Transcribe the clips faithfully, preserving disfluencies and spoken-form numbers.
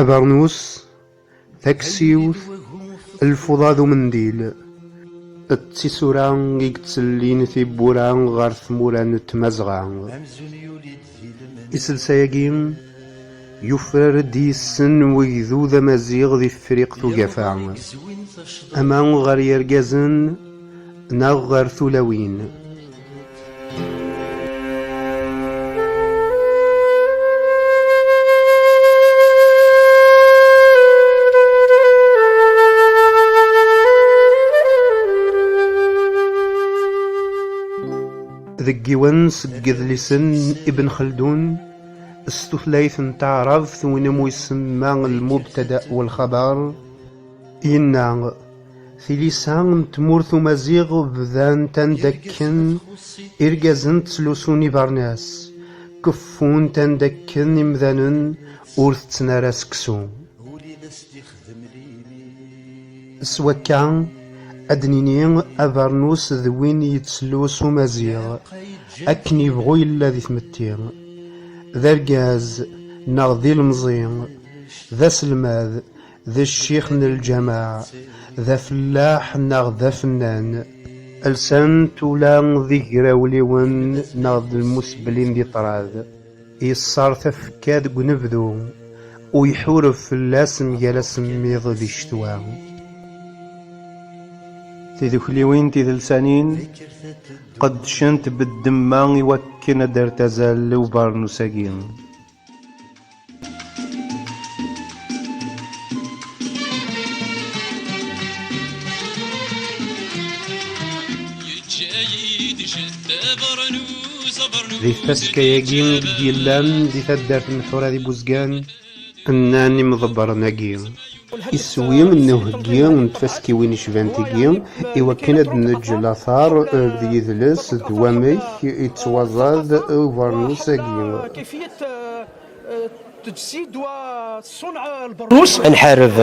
Abernus, taksiwt, lfuḍa d umendil. D tisura i yettellin tiwwura ɣer tmura n Tmazɣa. Iselsa-agi yufrar-d yes-sen wegdud amaziɣ di Tefriqt Ugafa, ama ɣer yergazen neɣ ɣer tulawin. Deg yiwen seg yedlisen n Ibn Xeldun s tutlayt n taɛrabt, win umi isemma Lmubtada u Lxabar, yenna: Tilisa n tmurt umaziɣ bdant anda akken irgazen ttlusun ibernas, keffunt anda akken imdanen ur tetten ara seksu. S wakka, ad d-nini abernus d win yettlus umaziɣ, akken yebɣu yella di tmetti. D argaz neɣ d ilemẓi, d aselmad, d ccix n lǧameɛ, d afellaḥ neɣ d afennan, lsan-t ula d igrawliwen neɣ d lmusebblin di ṭṭrad. Yeṣṣer tafekka deg unebdu, u iḥureb fell-as mgal asemmiḍ di ccetwa. Tidukliwin tidelsanin qeddcent beddemma i wakken ad d-rrt azal i ubernus-agi. Di tfaska-agi i d-yellan di taddart n Ḥura di Buzgan, nnan imḍebbren-agi: iswi n uheggi n tfaskiwin icban tigi, i wakken ad neǧǧ later, eh, d yidles d wamek yettwaẓad ubernus-agi. Ad nḥareb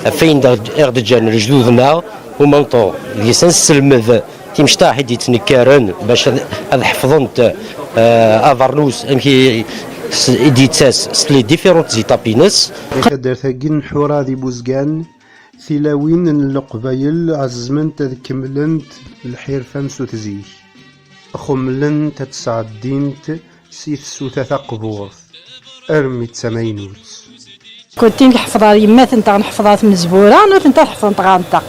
ɣef wayen i ɣ-d-ǧǧan lejdud-nneɣ, umenṭu deg-s ad nesselmed timecṭaḥ i d-yettnekkaren bac ad, ad ḥefḍent, eh, abernus, amek i, s-, i d-yettas s les différentes étapes-ines. Di taddart-agi n Ḥura di Buzgan, tilawin n Leqbayel ɛezment ad kemmlent lḥirfa-nsent zik. Xemmlent ad sɛeddint si tsuta taqburt armi d tamaynut. Kuntin nḥefḍ ɣer yemma-tnteɣ, nḥefḍ ɣer tmezwura, nutenti ad ḥefḍent ɣer-nteɣ.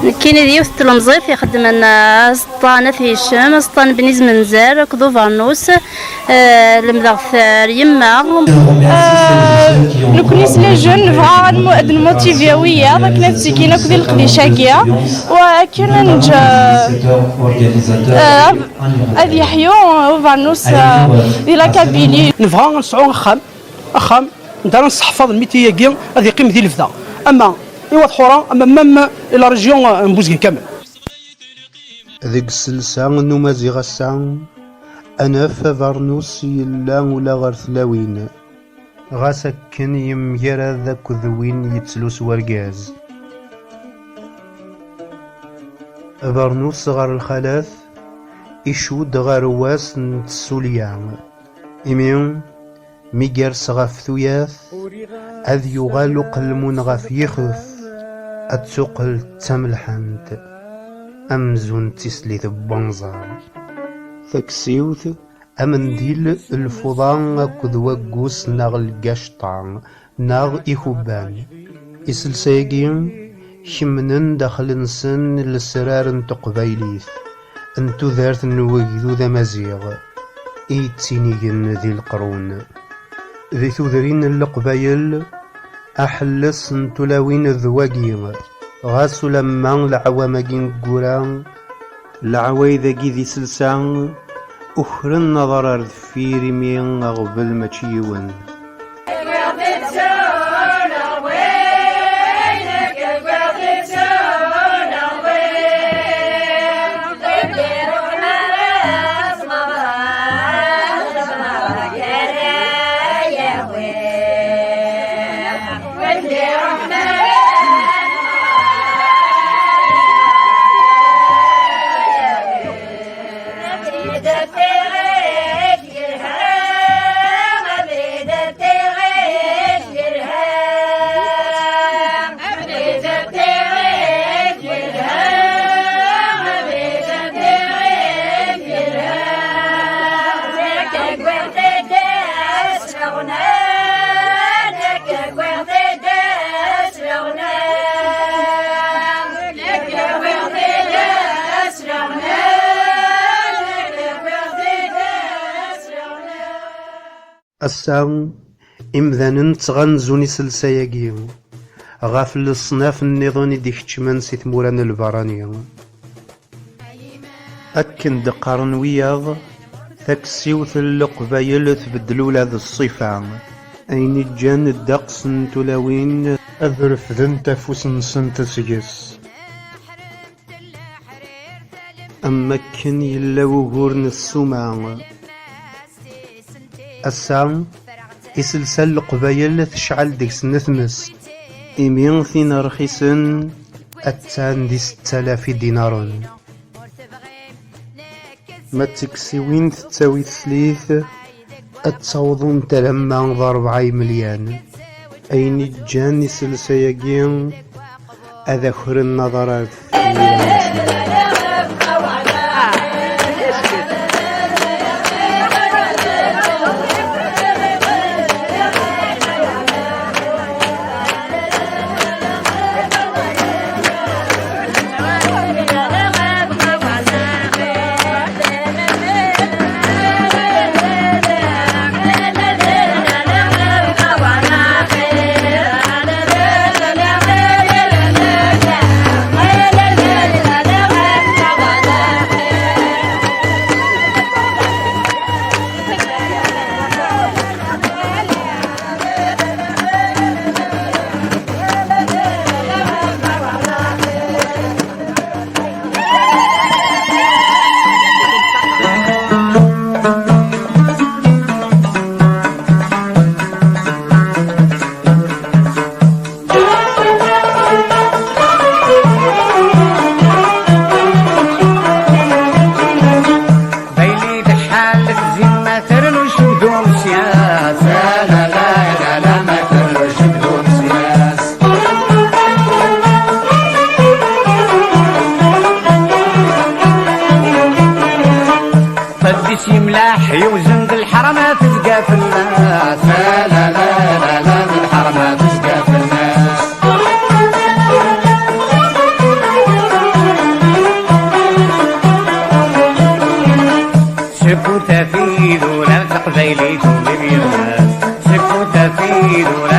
Nekkini d yiwet n tlemẓit ixeddmen, eh, aẓeṭṭa n At Hicem, aẓeṭṭa n Bni Zmenzer akked ubernus, eh, lemdeɣ-t ar yemma. Eh, nekkni s les jeunes nebɣa ad nmu-, ad nmotivi wiyaḍ akken ad ttigin akk di leqdic-agi, u akken ad neǧǧ, eh, eh, ad yeḥyu ubernus, eh, di la Kabylie. Nebɣa ad nesɛu axxam, axxam anda ara nesseḥfaḍ lmiti-agi, ad yeqqim di lebda. Ama i Wat Ḥura, ama même i la région, euh, n Buzgan kamel. Deg sselsa n umaziɣ ass-a, ad naf abernus yella ula ɣer tlawin, ɣas akken yemgarad akked win yettlus wergaz. Abernus ɣer lxalat, icudd ɣer wass n tessulya. Imi, mi yers ɣef tuyat, ad yuɣal uqelmun ɣef yixef, ad tuqel d tamelḥant, amzun d tislit n wanẓar. Taksiwt, amendil, lfuḍa akked waggus neɣ lgacṭa, neɣ ikubban. Iselsa-agi kemmnen daxel-nsen lesrar n teqbaylit, n tudert n wegdud amaziɣ i yettinigen di leqrun. Di tudrin n Leqbayel, aḥelles n tulawin d wagi, ɣas ulamma leɛwam-agi neggura, leɛwayed-agi d iselsa ukren aḍar ar deffir, imi aɣbel mačči yiwen. Ass-a, imdanen ttɣanzun iselsa-agi ɣef leṣnaf nniḍen i d-ikeččmen si tmura n lbarani. Akken d-qqaren wiyaḍ, takessiwt n Leqbayel tbeddel ula d ṣṣifa, ayen iǧǧan ddeqs n tulawin ad refdent afus-nsent seg-s. Am wakken yella wugur n ssuma. Ass-a, iselsa n Leqbayel tecɛel deg-sen tmes, imi tin rxisen attan di setta alaf idinaren. Ma d tikessiwin tettawi teslit, ad ttawḍent alamma d rebɛa imelyan. Ayen iǧǧan iselsa-agi ad akren aḍar ar deffir. Baylek acḥal tezzi ma ternu cebdu mesyas. La, la, la, la, la, ma ternu cebdu mesyas. Qeddic yemlaḥ yewzen d lḥerma tezga fell-as. La, la, la, la, la, d lḥerma tezga fell-as. Sekku tafid ula d taqbaylit ur yemyaz. Sekku tafid ula